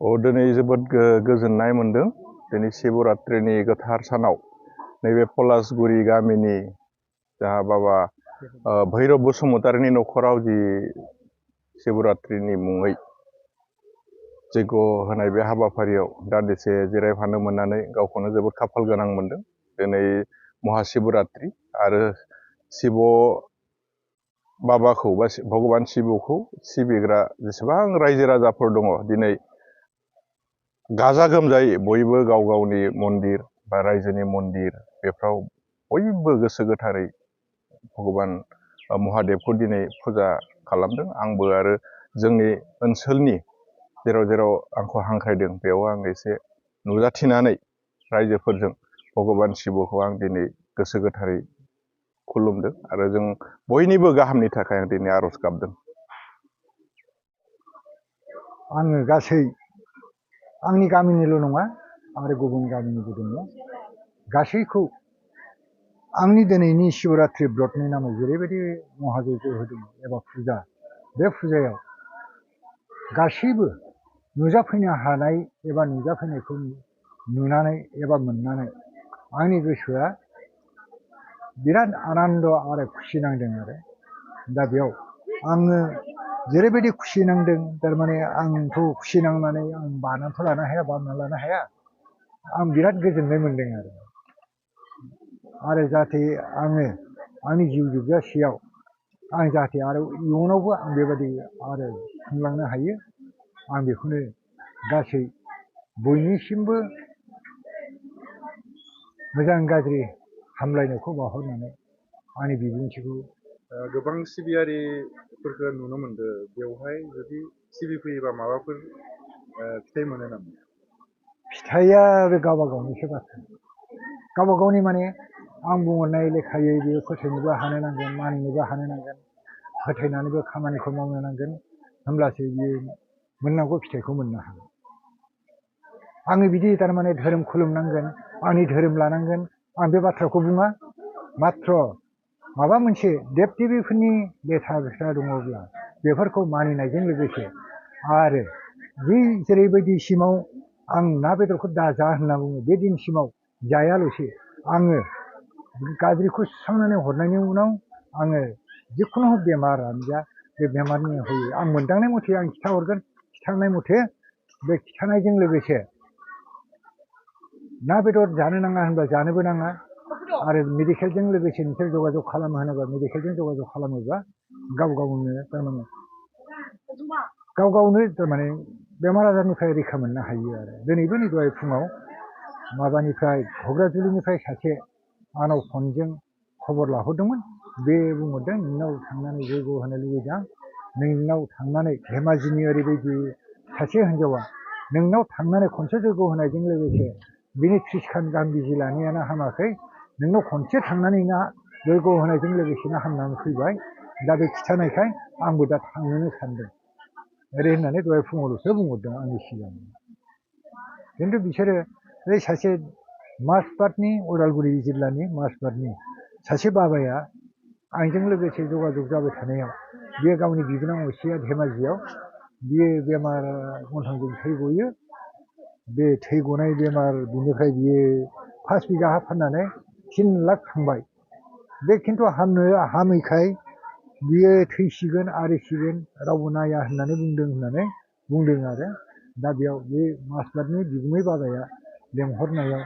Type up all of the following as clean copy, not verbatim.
दिनै जोबोद गोजोननाय मोन्दों। दिनै शिबरात्रिनि गोथार सानाव नैबे पलासगुरि गामिनि जाहा बाबा भैरब बसुमतारिनि न'खराव जि शिबरात्रिनि मुङै जैग' होनाय बे हाबाफारियाव दान्दिसे जिरायफानो मोननानै गावखौनो जोबोद खाफाल गोनां मोन्दों। दिनै महाशिबरात्रि आरो शिब बाबाखौ बा भगबान शिबखौ सिबिग्रा जेसेबां रायजो राजाफोर दङ दिनै गाजा गोमजायै बयबो गाव गावनि मन्दिर बा रायजोनि मन्दिर बेफ्राव बयबो गोसो गोथारै भगबान महादेबखौ दिनै फुजा खालामदों। आंबो आरो जोंनि ओनसोलनि जेराव जेराव आंखौ हांख्रायदों बेयाव आं एसे नुजाथिनानै रायजोफोरजों भगबान शिबखौ आं दिनै गोसो गोथारै खुलुमदों आरो जों बयनिबो गाहामनि थाखाय आं दिनै आर'ज गाबदों। आङो गासै आंनि गामिनिल' नङा आरो गुबुन गामिनिबो दङ गासैखौ आंनि दिनैनि शिबरात्रि ब्रतनि नामै जेरैबायदि महाजयग' होदों एबा फुजा बे फुजायाव गासैबो नुजाफैनो हानाय एबा नुजाफैनायखौ नुनानै एबा मोननानै आंनि गोसोआ बिराद आनन्द आरो खुसि नांदों आरो दा बेयाव आङो जेरैबायदि खुसि नांदों थारमाने आंथ' खुसि नांनानै आं बानानैथ' लानो हाया बामना लानो हाया आं बिराद गोजोननाय मोन्दों आरो जाहाथे आङो आंनि जिउ जोबजासेयाव आं जाहाथे आरो इयुनावबो आं बेबायदि आरो खुंलांनो हायो आं बेखौनो गासै बयनिसिमबो मोजां गाज्रि हामलायनायखौ बावहरनानै आंनि बिबुंथिखौ गोबां सिबियारिफोरखौ नुनो मोनदों बेवहाय जुदि सिबिफैयोबा माबाफोर फिथाइ मोनो नामा? फिथाइया बे गावबा गावनिसो बाथ्रा गावबा गावनि माने आं बुंहरनाय लेखायै बेयो फोथायनोबो हानो नांगोन मानिनोबो हानो नांगोन फोथायनानैबो खामानिखौ मावनो नांगोन होमब्लासो बियो मोननांगौ फिथाइखौ मोननो हागोन। आङो बिदि थारमाने धोरोम खुलुमनांगोन आंनि धोरोम लानांगोन आं बे बाथ्राखौ बुङा माथ्र माबा मोनसे देब देबिफोरनि लेथा बेथा दङब्ला बेफोरखौ मानिनायजों लोगोसे आरो जि जेरैबायदिसिमाव आं ना बेदरखौ दाजा होनना बुङो बे दिनसिमाव जायाल'से आङो गाज्रिखौ सुस्रांनानै हरनायनि उनाव आङो जिखुनु बेमारानो जा बे बेमारनि होयो आं मोनदांनाय मथे आं खिथाहरगोन खिथानाय मथे बे खिथानायजों लोगोसे ना बेदर जानो नाङा होनबा जानोबो नाङा आरो मेडिकेलजों लोगोसे नोंसोर जगाजग खालामो होनोबा मेडिकेलजों जगाजग खालामोबा गाव गावनो थारमाने बेमार आजारनिफ्राय रैखा मोननो हायो आरो दिनैबो नै दहाय फुङाव माबानिफ्राय घग्राजुलिनिफ्राय सासे आंनाव फनजों खबर लाहरदोंमोन बे बुंहरदों नोंनाव थांनानै जयग' होनो लुबैदों नोंनाव थांनानै धेमाजिनि ओरैबायदि सासे हिन्जावा नोंनाव थांनानै खनसे जयग' होनायजों लोगोसे बिनि 30 खान गाहाम बिजि लानायानो हामाखै नोंनाव खनसे थांनानै ना जयग' होनायजों लोगोसेनो हामनानै फैबाय दा बे खिथानायखाय आंबो दा थांनोनो सानदों ओरै होननानै दहाय फुङावल'सो बुंहरदों आंनि सिगाङाव खिन्थु बिसोरो बै सासे माजबाटनि उदालगुरि जिल्लानि माजबाटनि सासे बाबाया आंजों लोगोसे जगाजग जाबाय थानायाव बियो गावनि बिबोनां असेया धेमाजियाव बियो बेमार गन्थंजों थै गयो बे थै गनाय बेमार बिनिफ्राय बियो 5 बिगा हा फाननानै 3 लाख थांबाय बे खिन्थु हामैखाय बियो थैसिगोन आरिसिगोन रावबो नाया होननानै बुंदों आरो दा बेयाव बे माजबाटनि बिगुमै बाबाया लेंहरनायाव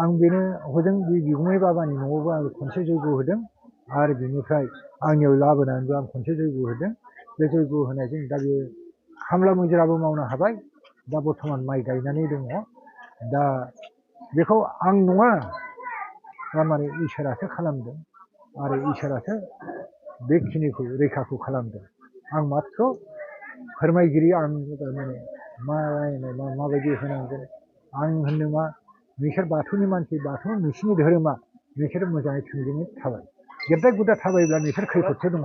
आं बेनो हजों बे बिगुमै बाबानि न'आवबो आं खनसे जयग' होदों आरो बिनिफ्राय आंनियाव लाबोनानैबो आं खनसे जयग' होदों बे जयग' होनायजों दा बे खामला मुजिराबो मावनो हाबाय दा बर्थमान माइ गायनानै दङ दा बेखौ आं नङा थारमाने इसोरासो खालामदों आरो इसोरासो बेखिनिखौ रैखाखौ खालामदों आं माथ्र फोरमायगिरि आं थारमाने माबायदि होनांगोन आं होननो मा नोंसोर बाथौनि मानसि बाथौ नोंसिनि धोरोमा नोंसोर मोजाङै थोंजोङै थाबाय गेद्दा गुद्दा थाबायब्ला नोंसोर खैफोदसो दङ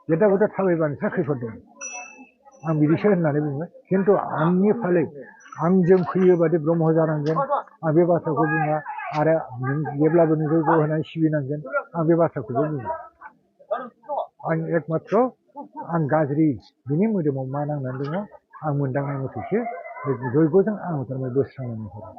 गेद्दा गुद्दा थाबायब्ला नोंसोर खैफोद दङ आं बिदिसो होननानै बुङो खिन्थु आंनि फालै आंजों फैयोबादि ब्रह्म जानांगोन आं बे बाथ्राखौ बुङा आरो नों जेब्लाबो नों जयग' होनानै सिबिनांगोन आं बे बाथ्राखौबो बुङो आं एकमात्र आं गाज्रि बिनि मोदोमाव मा नांनानै दङ आं मोनदांनाय मथेसो बे जयग'जों आं थारमाने बोस्रांनानै हरो